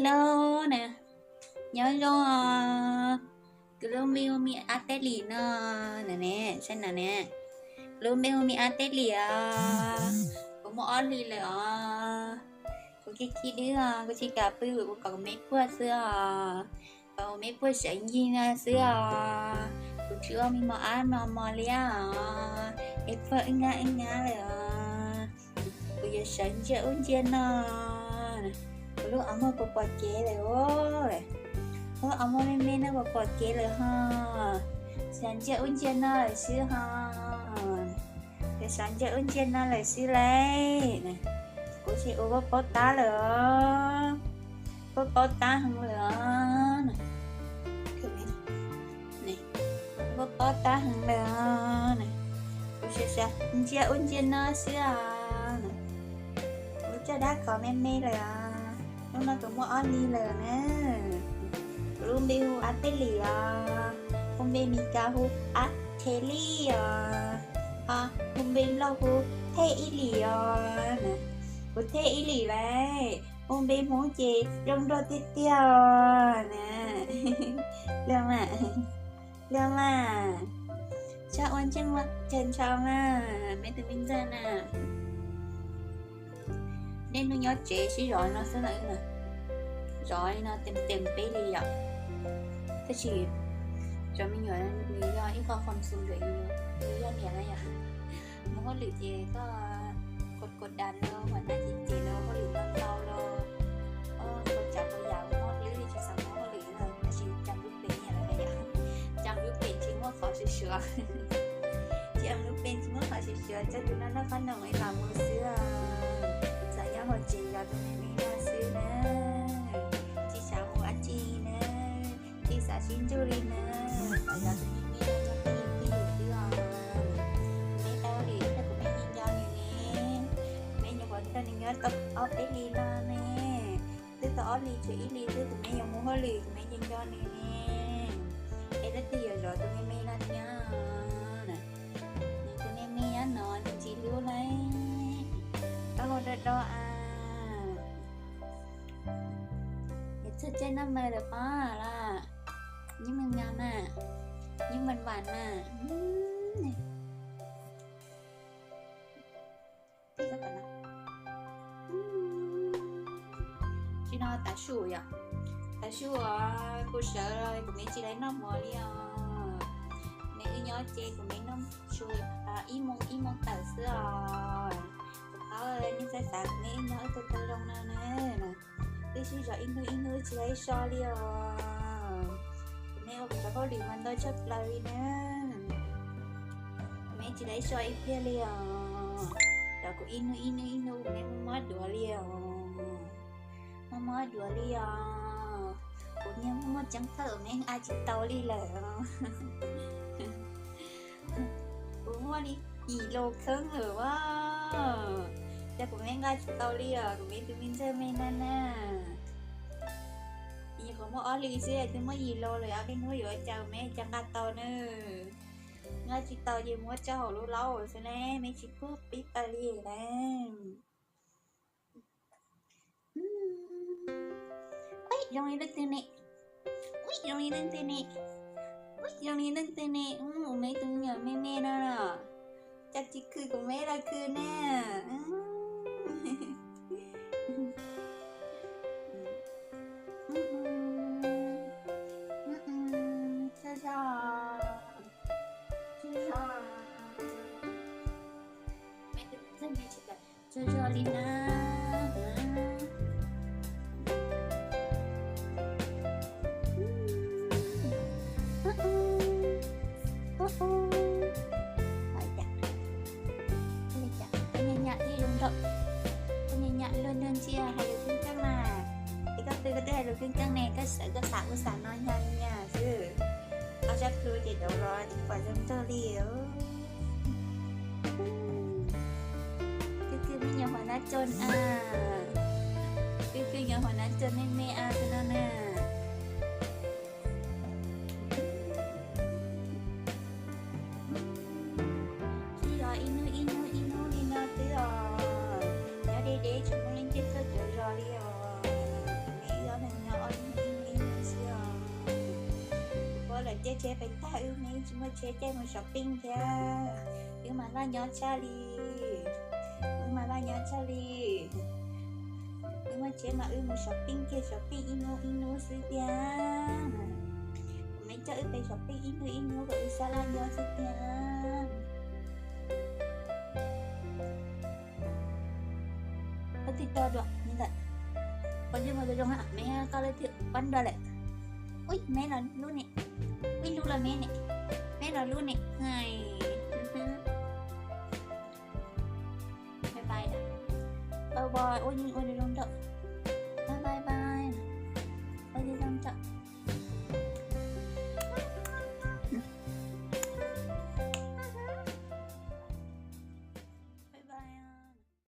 Hello na, nyob zoo os. Kuv lub npe hu Me Ab Tej Lis no na ne, saib na ne. Kuv lub npe hu Me Ab Tej Lis os. Kuv muaj ob hlis lawm os. Kuv khib khib dwb os, kuv tsis kam pw, kuv kom kuv me puag xwb os. Kom kuv me puag sawv ncig no xwb os. Kuv tsis ua me mos ab mos mos li os. Es puag wb nyab wb nyab lawm os. Kuv yuav sawv ntsia ub ntsia no. Kuv lub qhov muag puas pom kev lawm os. Lub qhov muag me me no puas pom kev lawm ho. Sawv ntsia ub ntsia no lawm xwb ho. Kuv sawv ntsia ub ntsia no lawm xwb lauj. Kuv tsis ua paub tab lawm os. Paub paub tab heev lawm os. Paub paub tab heev lawm os. Kuv sawv sawv ntsia ub ntsia no xwb os. Kuv coj dab qhov me me lawm os. Hnub no kuv muaj ob hlis lawm na. Kuv lub npe hu Ab Tej Lis os. Hu npe Mes Kas hu Ab Thej Lis os. Ho hu npe Nplog hu Thej Ib Lis os. Kuv Thej Ib Lis lauj. Hu npe Hmoob ces zoo nraug tiag tiag os na. Luag mas, luag mas, txhob ua ntsej muag cawg ntshaus mas, me tus me ntxawg na. Niaj hnub nyob tsev sib zov no xwb na, zov li no tes tes peb li yom. Tab sis cov me nyuam nws yog ib qho qhov xu ntawm yus, yus yog niam na yom. Mus hauj lwm ces koj kod kod das los, ua dab tsi ces los, hauj lwm ntau ntau los, ua tsav ua yam ua mob hlwb li tsis xav mus hauj lwm na, tab sis cas lub pem nyiam lawm yom. Cas lub pem tsis muaj qhov sib suav, cas lub pem tsis muaj qhov sib suav, coj tus no noj qab noj ib los mus xwb os. Txawm nyob hauv tsev zov tus me me no xwb na, tsis xav mus dab tsi na, tsis xav sib ntsug li na, xav zov tus me me no nyob peb yim peb yim xwb os. Kuv me tau li, kuv me nco nws ne, kuv me nyuam qhuav nrog nws nyob tau ob peb hlis no ne, twb tau ob hlis tshuav ib hlis xwb kuv me yuav mus hauj lwm, kuv me nco nco nws ne. Es tab sis yuav zov tus me me no thiab. Nws tus me me nyob no nws ntxim hlub lauj. Koj hu do do a. Yog txog caij noj mov lawm pob los, yeej meej nyo na, yeej npam npam na. Tsis no tav su yom, tav su os, kuv sawv los kuv me tsis laiv noj mov li os. Me wb nyob ces kuv me noj su ib moos ib moos tawm xwb os. Kuv paub nej txawj xav kuv me wb nyob wb tau tau zoo no na. Wb sib zov ib hnub ib hnub tsis laiv so li os. Kuv me ua kuv cov hauj lwm mas ntau tshaj plaws li na. Kuv me tsis laiv so ib pliag li os. Cov kuv ib hnub ib hnub ib hnub kuv me mob mob duav li os. Mob mob duav li os. Kuv niag muaj muaj ceeb thawj me nqa tsis tau li lawm. Kuv muaj li yim los kheeb lawm as. Cas kuv me nqa tsis tau li os, kuv me tus me ntxawg me na na. Yim qhuav muaj ob hlis xwb twb muaj yim los lawm, ob peb hnub yuav ua cas me cas nqa tau na. Nqa tsis tau ces muab tso hauv lub laub xwb ne, me tsis pub pib pawg li na. Ub, zoo li leej twg ne? Ub, zoo li leej twg ne? Ub, zoo li leej twg ne? Ub, kuv me tus me nyuam me me no los, cas tsis khwv kuv me los khwv ne. Tsaug zog, tsaug zog. Tsaug zog li na. Koj nyam nyam ib zoo nraum, koj nyam nyam luag nrog ntsia hais lus keej keej mas. Es koj twb koj twb hais lus keej keej ne, koj sawv koj xav ua xav no nyag li nyag xwb. Koj sab plhu ces rau los tsis pom zoo nraug li. Twb twb me nyuam hua nab tso a, twb twb nyuam hua nab tso me me a tus no na. Sib zov ib hnub ib hnub ib hnub li no xwb os. Nyob deb deb tsis muaj leej twg tuaj tsaug zog li os. Me ib ob leeg Tsev pem tag wb me tsis muaj tsev caij mus shopping thiab. Wb mas laj nyob tshaj li, wb mas laj nyob tshaj li. Wb muaj tsev mas wb mus shopping kiag shopping ib hnub ib hnub xwb tiag. Kuv me coj wb pem shopping ib hnub ib hnub kom wb sab laj nyob xwb tiag. Koj twb coj dua ntawm, koj twb mus zoo zoo, me koj lawv twb pab dua lawm. Ui, me los lub ne, ib lub los me ne, me los lub ne. Bye bye, ua yeej ua zoo zoo ntawm.